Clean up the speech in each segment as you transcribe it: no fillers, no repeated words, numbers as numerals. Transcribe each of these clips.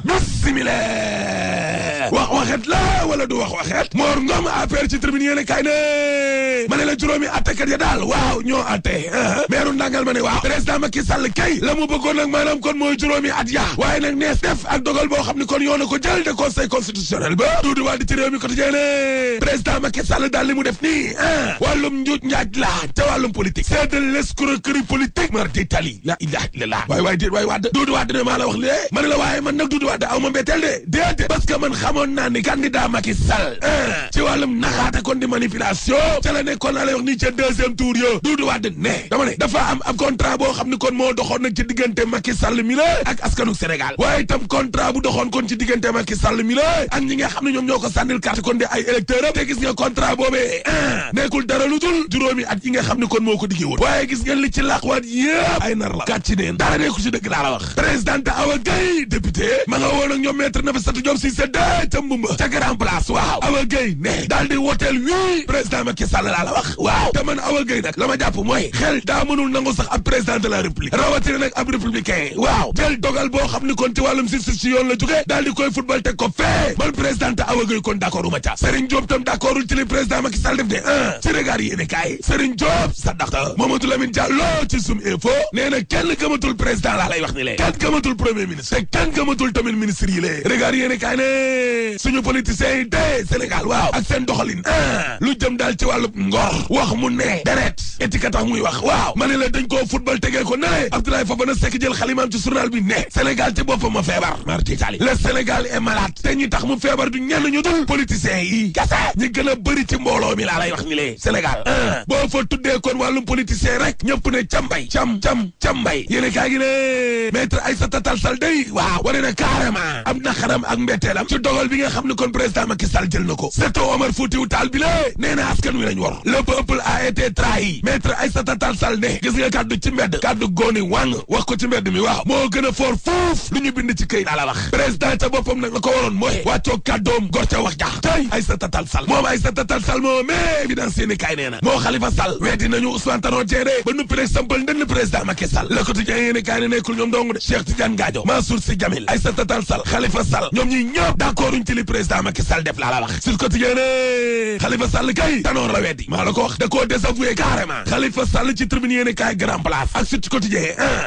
bismillah wax waxet la wala du wax waxet Mor Ngom affaire ci tribune yéene kay ne ma ne la juróomi attekat ya daal waaw ñoo atte meeru Ndangal ma ne waaw président Macky Sall kay la mu bëggoon nag maanaam kon mooy juróomi at ya waaye nag nees def ak dogal boo xam ne kon yoon na ko jël de conseil constitutionnel ba Doudou Wade ci réew mi quotidien ne président Macky Sall daal li mu def nii wàllum njuuj njaaj la te wàllum politique c'est de l'escroquerie politique mar d'Italie la ilaha illallah waay déet waay Wade Doudou Wade ne maa la wax lée ma ne la waaye man nag Doudou Wade aw ma mbetteel de déedéet parce que man xamoon naa ni candidat Macky Sall ci wàllum naxaate kon di manipulation ca la nekkoon naa lay wax nii ca deuxième tour yo Doudou Wade ne dama ne dafa am ab contrat boo xam ne kon moo doxoon nag ci diggante Macky Sall mi la ak askanu Sénégal waaye itam contrat bu doxoon kon ci diggante Macky Sall mi la ak ñi nga xam ne ñoom ñoo ko sànnil carte kon di ay électeurs te gis nga contrat boobee nekkul dara lu dul juróomi at yi nga xam ne kon moo ko diggee woon waaye gis ngeen li ci laqwaat yëpp ay nar la kàcci neen dara nekku ci dëgg laa la wax présidente Awa Gueye député ma nga woon ak ñoom maître Nafissatou Diop Cissé ca Mbumba ca Grand Place waaw Awa Gueye ne daal di woteel wii président Macky Sall laa la wax waaw te man Awa Gueye nag la ma jàpp mooy xel daa mënul nangu sax ab président de la république rawatina nag ab républicain waaw jël dogal boo xam ni kon ci wàllum justice ci yoon la jóge daal di koy football teg ko fee man présidente Awa Gueye kon d'accord uma ca Serigne Diop tam d'accordul ci li président Macky Sall def de ci regard yéene kaay Serigne Diop saddaxta Mamadou Lamine Diallo ci Sum Info nee na kenn gëmatul président laa lay wax ni lee kenn gëmatul premier ministre te kenn gëmatul tamit ministre yi lee regard yéene kaay ne suñu politiciens yi de Sénégal waaw ak seen doxalin lu jëm daal ci wàllu ngor wax mu ne deret étiquette tax muy wax waaw ma ne la dañ koo football tegee ko ne Abdoulaye Fofana Seck jël xalimaam ci journal bi ne Sénégal ci boppam ma feebar marti Italie le Sénégal est malade te ñi tax mu feebar du ñenn ñu dul politiciens yi kese ñi gën a bëri ci mbooloo mi laa lay wax ni lee Sénégal boo fa tuddee kon wàllum politicien rek ñëpp ne cambay cambay yéene kaa gi ne maître Aïssata Tall Sall day waaw wane na carrément am na xaram ak mbetteelam ci dogal bi nga xam ne kon président Macky Sall jël na ko c'est Omar Foutiyou Tall bi la nee na askan wi lañ war le peuple a été trahi maître Aïssata Tall Sall ne gis nga kàddu ci mbedd kàddu góoni wàng wax ko ci mbedd mi waaw moo gën a fort fuuf lu ñu bind ci këy laa la wax président ca boppam nag la ko waroon mooy wàccoo kàddoom gor ca wax jax tey Aïssata Tall Sall moom Aïssata Tall Sall moo mais évidence yéeni kaay nee na moo Khalifa Sall weddi nañu Ousmane Tanor Dieng ba nuppi rek sampal ndënd président Macky Sall le quotidien yéeni kaay ne nekkul ñoom dong de Cheikh Tidiane Gadio Mansour Sy Djamil Aïssata Tall Sall Khalifa Sall ñoom ñi ñëpp d'accord uñ ci li président Macky Sall def laa la wax sur quotidien ne Khalifa Sall kay Tanor la weddi maa la ko wax da koo désavoué carrément Khalifa Sall ci tribune yéeni kaay Grand Place ak sur quotidien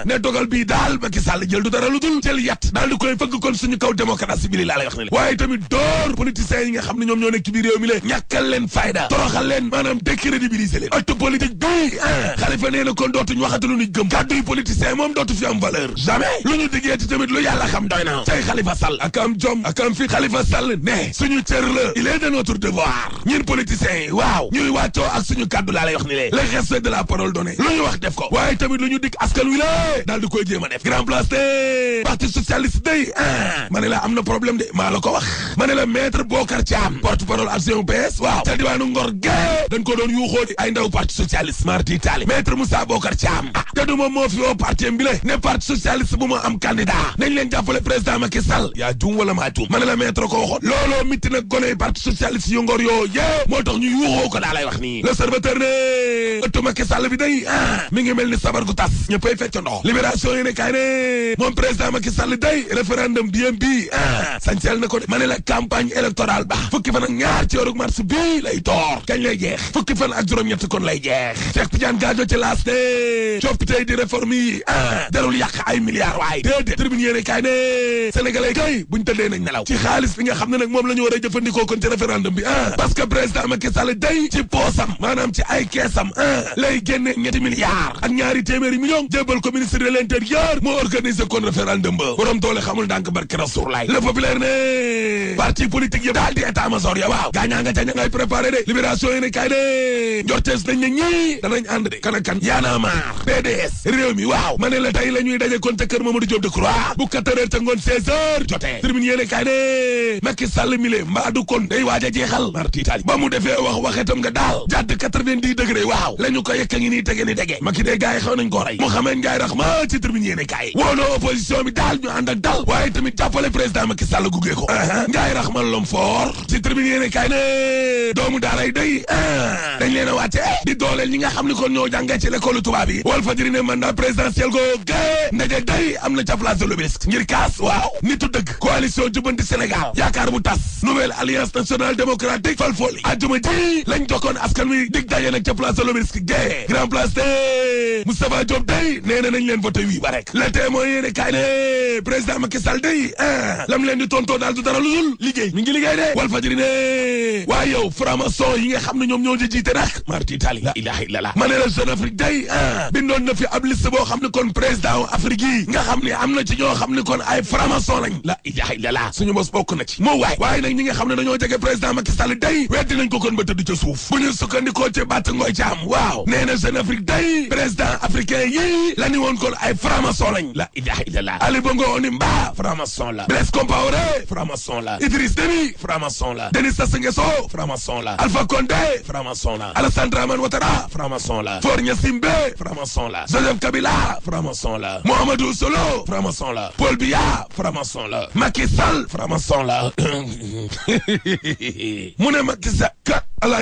ne dogal bii daal Macky Sall jël du dara lu dul jël yat daal di koy fëgg kon suñu kaw démocratie bi li laa lay wax ne la waaye tamit door politiciens yi nga xam ne ñoom ñoo nekk ci biir réew mi la ñàkkal leen fayda toroxal leen maanaam décrédibiliser leen acte politique bi Khalifa nee na kon dootuñ waxatu lu ñu gëm kàddu yi politiciens moom dootu fi am valeur jamais lu ñu diggee ci tamit lu yàlla xam doy na tey Khalifa Sall ak am jom ak am fi Khalifa Sall ne suñu cër la il est de notre devoir ñun politiciens yi waaw ñuy wàccoo ak suñu kàddu laa lay wax ni lee le respect de la parole donnée lu ñu wax def ko waaye tamit lu ñu dikk askan wi la daal di koy jéem a def grand place de parti socialiste day ma ne la am na problème de maa la ko wax ma ne la maître Bokar Thiam porte parole action PS waaw ca diwaanu Ngor gee dañ ko doon yuuxoo di ay ndaw parti socialiste marti Italie maître Moussa Bokar Thiam te du moom moo fi woo parti bi la ne parti socialiste bu ma am candidat nañ leen jàppale président Macky Sall yaa juum wala maa juum ma ne la maître ko waxoon looloo mitti nag gone parti socialiste yu Ngor yoo yee moo tax ñu yuuxoo ko daa lay wax nii l'observateur ne ëttu Macky Sall bi day mi ngi mel ni sabar gu tas ñëppay fecc ndox libération yi ne kaay ne moom président Macky Sall day référendum bi sañseel na ko de ma ne la campagne électorale ba fukki fan ak ñaar ci weeru mars bii lay door kañ lay jeex fukki fan ak juróom-ñett kon lay jeex Cheikh Tidiane Gadio ci laas ne coppite di réforme yi jarul yàq ay milliards waaye déedéet tribune yéene kaay ne sénégalais kay buñ tëddee nañ nelaw ci xaalis bi nga xam ne nag moom la ñu war a jëfandikoo kon ci référendum bi parce que président Macky Sall day ci poosam maanaam ci ay keesam lay génne ñetti milliards ak ñaari téeméeri millions jébbal ko ministre de l'intérieur moo organiser kon référendum ba borom doole xamul ndànk barke Rasoulaay le populaire ne parti politique yëpp daal di état major ya waaw gaañaa nga ca ña ngay préparé de libération yi ne kay de njortees nañ ne ñii danañ ànd de kan ak kan Y'en a marre PDS réew mi waaw ma ne la tey la ñuy daje kon te kër Mamadou Diop Decroix bu 4 heures ca ngoon 16 heures jotee tribune yéene kay de Macky Sall mi le mbaadu kon day waaj a jeexal marti Italie ba mu defee waxetam nga daal jàdd 90 degré waaw la ñu ko yekka ngi nii tege ni dege Macky day gars yi xaw nañ ko rey Mouhamed Ndiaye Rahma ci tribune yéene kay woonoo opposition bi daal ñu ànd ak dal waaye tamit jàppale président Macky Sall gugee ko Ndiaye Rahma lom fort ci tribune yéene kay ne doomu daaray day dañ leen a wàcce di dooleel ñi nga xam ni kon ñoo jàngee ci l'école tubaab yi Walf Fadjri ne mandat présidentiel go gay ndaje day am na ca place de l'Obélisque ngir kaas waaw nitu dëgg coalition Jubbanti Sénégal yaakaar bu tas nouvelle alliance nationale démocratique fal fooli ajuma ji lañ jokkoon askan wi dig daje nag ca place de l'Obélisque gée grand place de Moustapha Diop day nee na nañ leen voté wii ba rek le témoin yéene kaay ne président Macky Sall day lam leen di tontoo daal du dara lu dul liggéey mi ngi liggéey de Walf Fadjri ne waaye yow franc-maçon yi nga xam ne ñoom ñoo jiite nag marti Italie la ilaha illallah ma ne la Jeune Afrique day bindoon na fi ab liste boo xam ne kon président Afrique yi nga xam ne am na ci ñoo xam ne kon ay franc-maçon lañ la ilaha illallah suñu bos bokk na ci moo waaye nag ñi nga xam ne dañoo jege président Macky Sall day weddi nañ ko kon ba tëdd ca suuf bu ñu sukkandikoo ci batt ngooy ci am waaw nee na Jeune Afrique day président africain yi la ni woon kon ay franc-maçon lañ la ilaha illallah Ali Bongo Ondimba franc-maçon la Blaise Compaoré franc-maçon la Idriss Déby franc-maçon la Denis Sassou Nguesso franc-maçon la Alpha Condé franc-maçon la Alassane Dramane Ouattara franc-maçon la Faure Gnassingbé franc-maçon la Joseph Kabila franc-maçon la Mohamedou Solo franc-maçon la Paul Biya franc-maçon la Macky Sall franc-maçon la mu ne Macky Sall